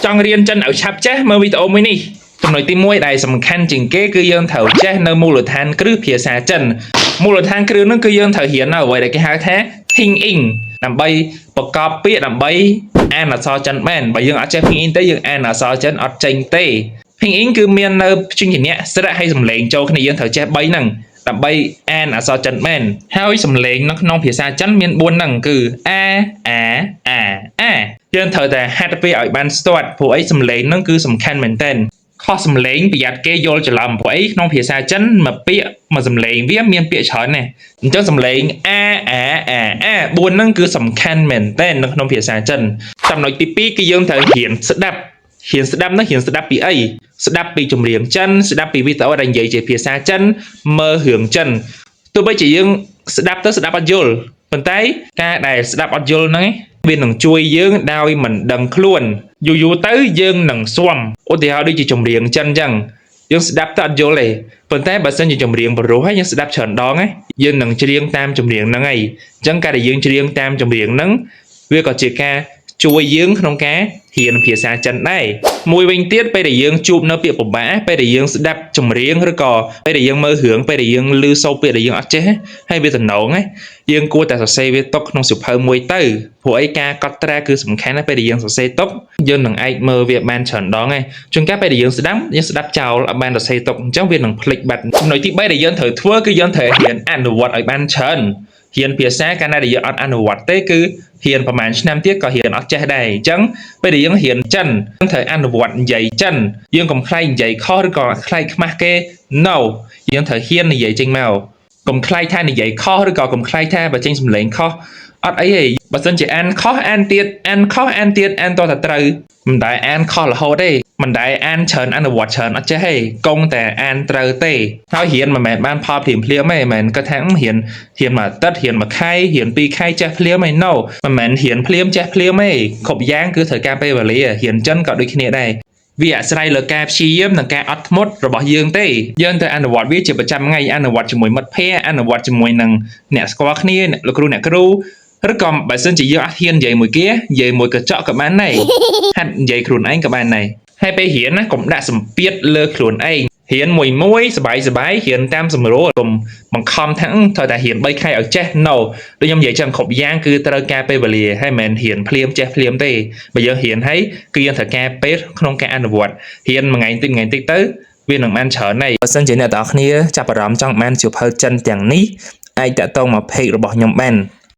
ចង់រៀនចិនឲ្យឆាប់ចេះមើលវីដេអូមួយនេះចំណុចទី1ដែលសំខាន់ជាងគេគឺយើងត្រូវចេះនៅមូលដ្ឋានគ្រឹះភាសាចិនមូលដ្ឋានគ្រឹះហ្នឹងគឺយើងត្រូវរៀននៅអ្វីដែលគេហៅថា 拼音 ដើម្បីប្រកបពាក្យដើម្បីអានអក្សរចិនបានបើយើងអត់ចេះ 拼音 ទេយើងអានអក្សរចិនអត់ចេញទេ 拼音 គឺមាននៅព្យញ្ជនៈស្រៈហើយសំឡេងចូលគ្នាយើងត្រូវចេះ3ហ្នឹងដើម្បីអានអក្សរចិនបានហើយសំឡេងនៅក្នុងភាសាចិនមាន4ហ្នឹងគឺ a a a a យើងត្រូវតែហាត់វាឲ្យបានស្ទាត់ព្រោះអីសំឡេងហ្នឹងគឺសំខាន់មែនទែនខុសសំឡេងប្រយ័ត្នគេយល់ច្រឡំព្រោះអីក្នុងភាសាចិនមួយពាក្យមួយសំឡេងវាមានពាក្យច្រើនណាស់អញ្ចឹងសំឡេង a a a a 4ហ្នឹងគឺសំខាន់មែនទែននៅក្នុងភាសាចិនចំណុចទី2គឺយើងត្រូវរៀនស្ដាប់រៀនស្ដាប់ហ្នឹងរៀនស្ដាប់ពីអីស្ដាប់ពីចម្រៀងចិនស្ដាប់ពីវីដេអូដែលនិយាយជាភាសាចិនមើលរឿងចិនទោះបីជាយើងស្ដាប់ទៅស្ដាប់អត់យល់ប៉ុន្តែការដែលស្ដាប់អត់យល់ហ្នឹងឯងវានឹងជួយយើងដោយមិនដឹងខ្លួនយូរយូរទៅយើងនឹងស៊ាំឧទាហរណ៍ដូចជាចម្រៀងចិនអញ្ចឹងយើងស្ដាប់ទៅអត់យល់ទេប៉ុន្តែបើសិនជាចម្រៀងប្រុសហើយយើងស្ដាប់ច្រើនដងឯងយើងនឹងច្រៀងតាមចម្រៀងហ្នឹងឯងអញ្ចឹងការដែលយើងច្រៀងតាមចម្រៀងហ្នឹងវាក៏ជាការជួយយើងក្នុងការរៀនភាសាចិនដែរមួយវិញទៀតពេលដែលយើងជួបនៅពាក្យពិបាកពេលដែលយើងស្ដាប់ចម្រៀងឬក៏ពេលដែលយើងមើលរឿងពេលដែលយើងឮសូរពាក្យដែលយើងអត់ចេះហើយវាតំណងយើងគួរតែសរសេរវាទុកក្នុងសៀវភៅមួយទៅព្រោះអីការកត់ត្រាគឺសំខាន់ណាស់ពេលដែលយើងសរសេរទុកយើងនឹងអាចមើលវាបានច្រើនដងឯងជួនកាលពេលដែលយើងស្ដាប់យើងស្ដាប់ចោលអត់បានសរសេរទុកអញ្ចឹងវានឹងភ្លេចបាត់ចំណុចទី3ដែលយើងត្រូវធ្វើគឺយើងត្រូវរៀនអនុវត្តឲ្យបានច្រើនរៀនភាសាកាលណាដែលយើងអត់អនុវត្តទេគឺរៀនប្រហែលឆ្នាំទៀតក៏រៀនអត់ចេះដែរអញ្ចឹងពេលដែលយើងរៀនចិនយើងត្រូវអនុវត្តនិយាយចិនយើងកុំខ្លាចនិយាយខុសឬក៏ខ្លាចខ្មាស់គេ No យើងត្រូវហ៊ាននិយាយចេញមកកុំខ្លាចថានិយាយខុសឬក៏កុំខ្លាចថាបើចេញសំឡេងខុសអត់អីទេបើសិនជាអានខុសអានទៀតអានខុសអានទៀតអានតតែត្រូវមិនដែលអានខុសរហូតទេមិនដែលអានច្រើនអនុវត្តច្រើនអត់ចេះទេគង់តែអានត្រូវទេហើយរៀនមិនមែនបានផលភ្លាមភ្លាមទេមិនមែនគាត់ថារៀនរៀនមួយអាទិត្យរៀនមួយខែរៀនពីរខែចេះភ្លាមឯ No មិនមែនរៀនភ្លាមចេះភ្លាមទេគ្រប់យ៉ាងគឺត្រូវការពេលវេលារៀនចិនក៏ដូចគ្នាដែរវាអាស្រ័យលើការព្យាយាមនិងការអត់ធ្មត់របស់យើងទេយើងត្រូវអនុវត្តវាជាប្រចាំថ្ងៃអនុវត្តជាមួយមិត្តភ័ក្តិអនុវត្តជាមួយនឹងអ្នកស្គាល់គ្នាលោកគ្រូអ្នកគ្រូឬក៏បើសិនជាយើងអត់ហ៊ាននិយាយមួយគេនិយាយមួយកញ្ចក់ក៏បានដែរហាត់និយាយខ្លួនឯងក៏បានដែរហើយពេលរៀនណាកុំដាក់សម្ពាធលើខ្លួនឯងរៀនមួយមួយសบายសบายរៀនតាមសម្រួលកុំបង្ខំថាត្រូវតែរៀន3ខែឲ្យចេះ No ដូចខ្ញុំនិយាយចឹងគ្រប់យ៉ាងគឺត្រូវការពេលវេលាហើយមិនមែនរៀនភ្លាមចេះភ្លាមទេបើយើងរៀនហើយគឺយើងត្រូវការពេលក្នុងការអនុវត្តរៀនមួយថ្ងៃតិចមួយថ្ងៃតិចទៅវានឹងបានច្រើនហើយបើសិនជាអ្នកទាំងអស់គ្នាចាប់អារម្មណ៍ចង់បានសៀវភៅចិនទាំងនេះអាចតាក់ទងមក page របស់ខ្ញុំបាន។